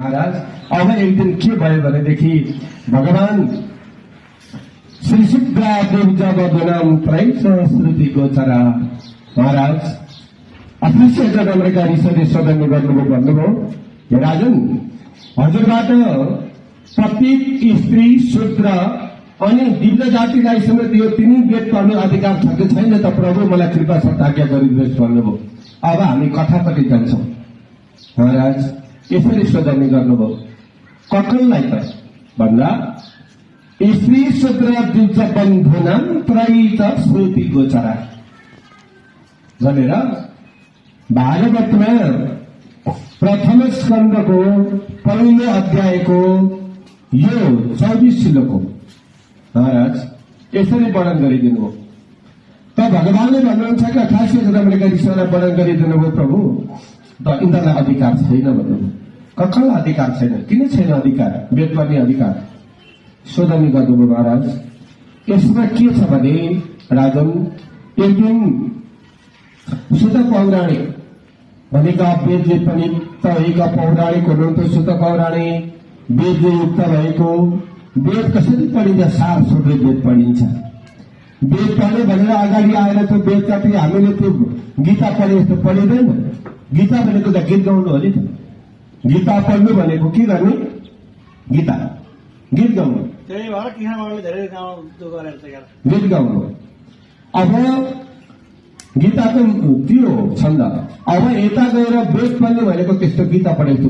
महाराज अब एक दिन के भयो भनेदेखि भगवान श्री शुक्रादेव जब गुणाम त्रैष श्रुति गोचरा महाराज अदृश्य जगमका ऋषिले सदन गर्नुभयो भन्नुभयो हे राजन हजुरबाट प्रत्येक स्त्री शूद्र अनि दिव्य जातिलाई समेत यो तिनै वेद पढ्ने अधिकार छ कि छैन त प्रभु मलाई कृपा सत्याज्ञा गरिदिनुहोस् भन्नुभयो। अब हामी कथापट्टि जान्छौं। महाराज यसरी सोधनी गर्नुभयो ककललाई त भन्दा स्त्री शूद्र दिव्य बन्धुनाम त्रैष श्रुति गोचरा भनेर भागवतमा प्रथम स्कन्धको पहिलो अध्यायको यो 24 श्लोक हो। महाराज यसरी वर्णन गरिदिनु भयो। त भगवानले भन्नुहुन्छ कि 88 जन्मका ऋषिलाई वर्णन गरिदिनु भयो प्रभु त इन्द्रलाई अधिकार छैन भन्नुभयो। ककललाई अधिकार छैन। किन छैन अधिकार? वेद पढ्ने अधिकार। सोधनी गर्नुभयो महाराज। यसमा के छ भने राजन एक दिन सुत पौराणिक भनेका वेदले पनि तैका पौराणिक हुनुहुन्थ्यो। सुत पौराणिक वेदले युक्त भएको वेद कसरी पढिन्छ? सार सोध्दै वेद पढिन्छ। वेद पढ्यो भनेर अगाडि आएर त्यो वेद कति हामीले त्यो गीता पढे जस्तो पढिँदैन। गीता भनेको त गीत गाउनु हो नि त। गीता पढ्नु भनेको के गर्ने? गीता गीत गाउनु। गीत गाउनु। अब गीता त त्यो छन्द। अब यता गएर वेद पढ्ने भनेको त्यस्तो गीता पढेको